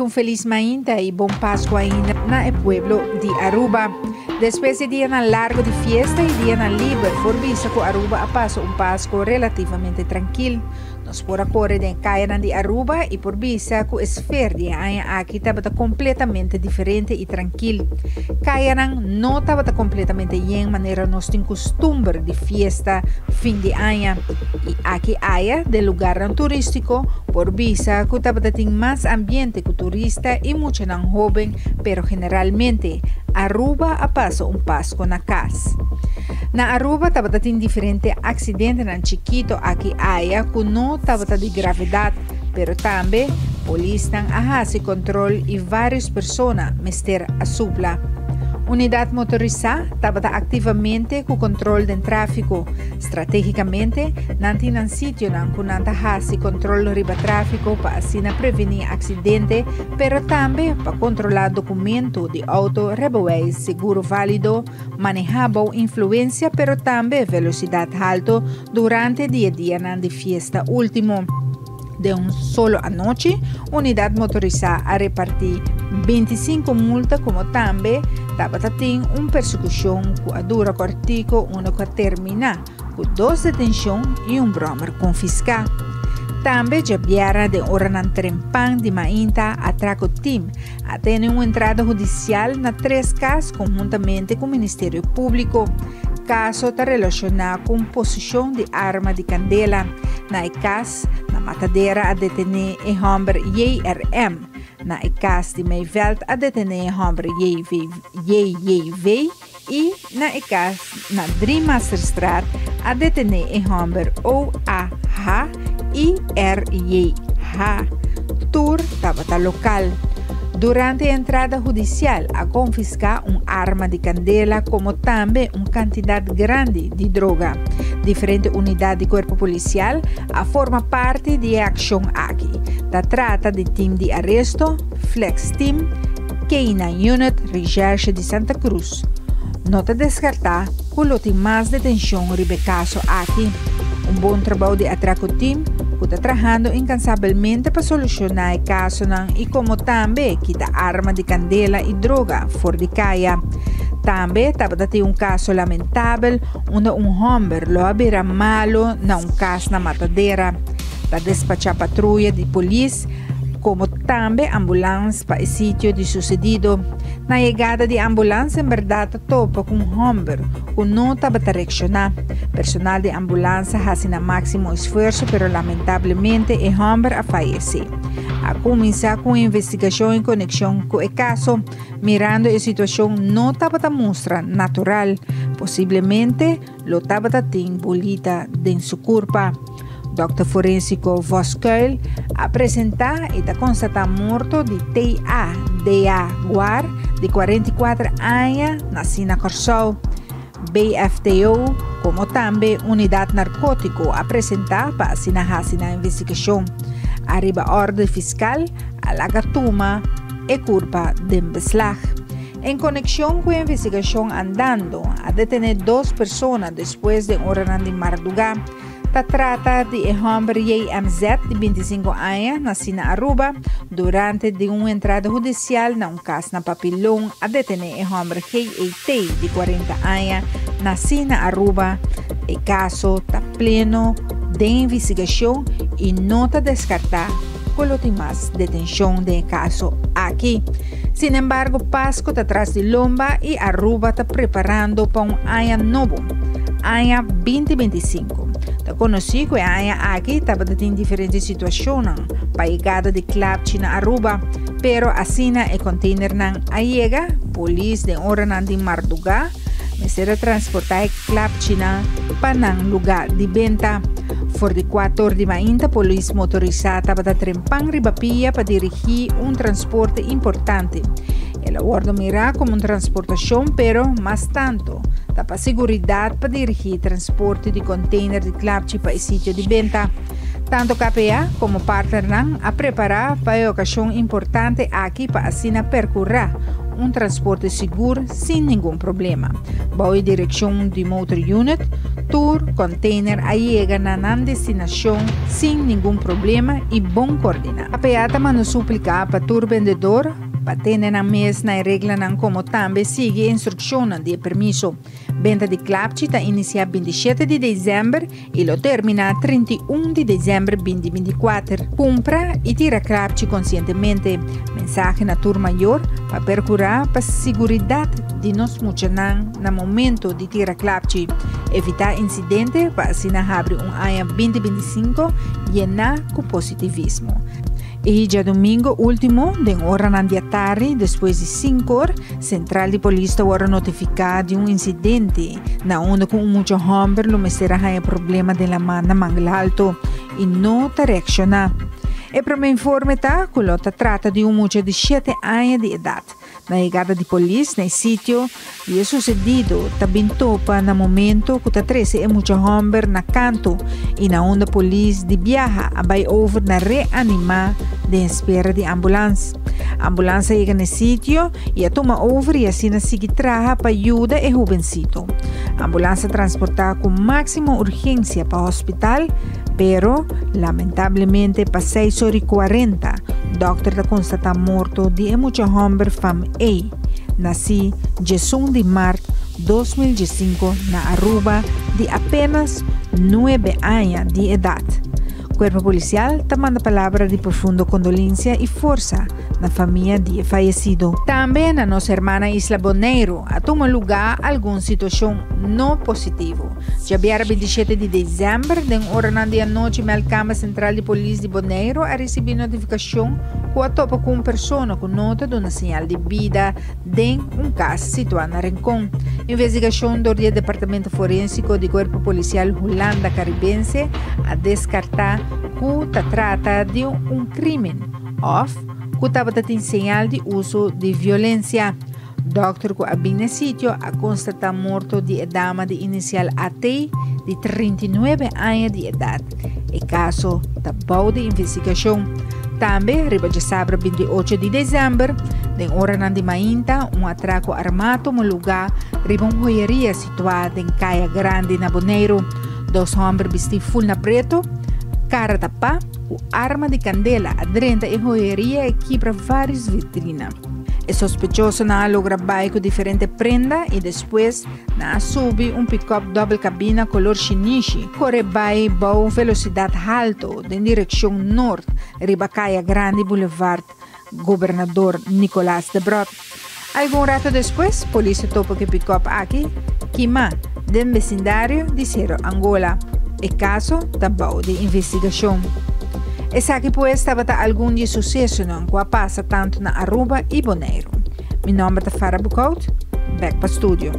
Un feliz mainta y bon Pasco ainda na e pueblo di Aruba. Despues di dianan largo di fiesta y dianan liber, por bisa cu Aruba a pasa un Pasco relativamente trankil. Nos por a core den cayanan di Aruba y por bisa cu e sfeer di e aña aki tabata completamente diferente y trankil. Cayanan no tabata completamente yen manera nos tin custumber di fiesta fin di aña. Y aki aya den lugarnan turistico por bisa cu tabata tin mas ambiente cu turista y muchanan hoben, pero generalmente Aruba a pasa un Pasco na cas. Na Aruba tabata tin diferente accidentenan chikito aki aya cu no tabata di gravedad, pero tambe polisnan a haci control y varios persona mester a supla. Unidad motorisa tabata activamente cu control den trafico. Strategicamente, nan tin nan sitionan cu nan ta haci control riba trafico pa asina preveni accidente, pero tambe pa controla documento di auto, rijbewijs, seguro valido, maneha bou influencia pero tambe velocidad halto durante di e dianan di fiesta ultimo. Den un solo anochi, unidad motorisa a reparti 25 multa como tambe tabata tin un persecucion cu a dura cortico uno cu a termina cu dos detencion y un brommer confisca. Tambe djabièrnè den oranan trempan di mainta Atraco Team a tene un entrada hudicial na tres cas conhuntamente cu Ministerio Publico. Caso ta relaciona cu un posicion di arma di candela. Na e cas na Matadera a detene e homber JRM. Na e cas di Meiveld a detene e homber JV, JJV y na e cas na Driemasterstraat a detene e homber OAH y RJH. Tur tabata local. Durante e entrada hudicial a confisca un arma di candela como tambe un cantidad grandi di droga. Diferente unidad di cuerpo policial a forma parti di e accion aki. Ta trata di team di aresto, Flex Team, K9 Unit, Recherche di Santa Cruz. No ta descarta cu lo tin mas detencion riba e caso aki. Un bon trabou di Atraco Team cu ta trahando incansabelmente pa soluciona e casonan y como tambe kita arma di candela y droga for di caya. Tambe tabata tin un caso lamentabel unda un homber lo a bira malo na un cas na Matadera. Ta despacha patruya di polis como tambe ambulans pa e sitio di sucedido. Na yegada di ambulans en berdad ta topa cu un homber cu no tabata reacciona. Personal di ambulans a haci nan maximo esfuerso pero lamentablemente e homber a fayece. A cuminsa cu un investigacion en conexion cu e caso, mirando e situacion no tabata mustra natural. Posiblemente lo tabata tin bolita den su curpa. Dokter forensico Voskuil a presenta y ta constata morto di TA DA Guar di 44 aña naci na Corsou. BFTO como tambe Unidad Narcotico a presenta pa asina haci nan investigacion. Ariba orde fiscal a laga tuma e curpa den beslag. En conexion cu e investigacion andando a detene dos persona despues den oranan di marduga. Ta trata di e homber JMZ di 25 aña, naci na Aruba. Durante di un entrada hudicial na un cas na Papilon a detene e homber GET di 40 aña, naci na Aruba. E caso ta pleno den investigacion y no ta descarta cu lo tin mas detencion den e caso aki. Sin embargo, Pasco ta tras di lomba y Aruba ta preparando pa un aña nobo, aña 2025. Ta conoci cu e aña aki tabata tin diferente situacionnan pa yegada di klapchi na Aruba, pero asina e containernan a yega, polis den oranan di marduga mester a transporta e klapchinan pa nan luga di benta. For di 4 di mainta polis motorisa tabata trempan riba pia pa dirigi un transporte importante. El a wordo mira como un transportacion pero mas tanto ta pa seguridad pa dirigi transporte di container di klapchi pa e sitio di benta. Tanto KPA como partnernan a prepara pa e ocasion importante aki pa asina percura un transporte sigur sin ningun problema. Bou e direccion di Motor Unit, tur container a yega na nan destinacion sin ningun problema y bon coordina. KPA ta manda suplica pa tur bendedor pa tene nan mes na e reglanan como tambe sigui e instruccionnan di e permiso. Benta di klapchi ta inicia 27 di december y lo termina 31 di december 2024. Cumpra y tira klapchi conscientemente. Mensahe na tur mayor pa percura pa siguridad di nos muchanan na momento di tira klapchi. Evita incidente pa asina habri un aña 2025 yena cu positivismo. E diadomingo ultimo, den oranan di atardi, despues di 5 or, Central di Polis ta worde notifica di un incidente na unda cu un mucha homber lo mester a haya problema den laman na Mangel Halto y no ta reacciona. E prome informe ta cu lo ta trata di un mucha di 7 aña di edad. Na yegada di polis na e sitio di e sucedido ta bin topa na momento cu ta trece e mucha homber na canto y na unda polis di biaha a bay over na reanima den espera di ambulans. Ambulans a yega na e sitio y a tuma over y asina sigui traha pa yuda e hubencito. Ambulans a transporta cu maximo urgencia pa hospital, pero lamentablemente pa 6 or y 40 dokter ta constata morto di e mucha homber fam A, naci 11 di maart 2015 na Aruba di apenas 9 aña di edad. Cuerpo Policial ta manda palabra di profundo condolencia y forsa na famia di e fayecido. Tambe na nos hermana isla Boneiro a tuma luga algun situacion no positivo. Djabièrnè 27 di december, den oranan di anochi meldkamer central di polis di Boneiro a ricibi notificacion cu a topa cu un persona cu no ta duna señal di bida den un cas situa na Rincon. Investigacion door di e Departamento Forensico di Cuerpo Policial Hulanda Caribense a descarta cu ta trata di un crimen of cu tabata tin señal di uso di violencia. Dokter cu a bin na e sitio a constata morto di e dama di inicial AT di 39 aña di edad. E caso ta bou di investigacion. Tambe riba djasabra 28 di december, den oranan di mainta, un atraco arma tuma luga riba un joyeria situa den Caya Grandi na Boneiru. Dos homber bisti full na preto, cara tapa, cu arma di candela a drenta e joyeria y kibra varios vitrina. E sospechosonan a logra bai cu diferente prenda y despues nan a subi un pick-up dobbel cabina color shinishi, core bai bou velocidad halto den direccion noord riba Caya Grandi Boulevard Gobernador Nicolaas Debrot. Algun rato despues, polis a topa cu e pick-up aki kima den becindario di Cerro Angola. E caso ta bou di investigacion. Esaki pues tabata algun di e sucesonan cu a pasa tanto na Aruba y Boneiru. Mi nomber ta Farah Boekhout, bek pa studio.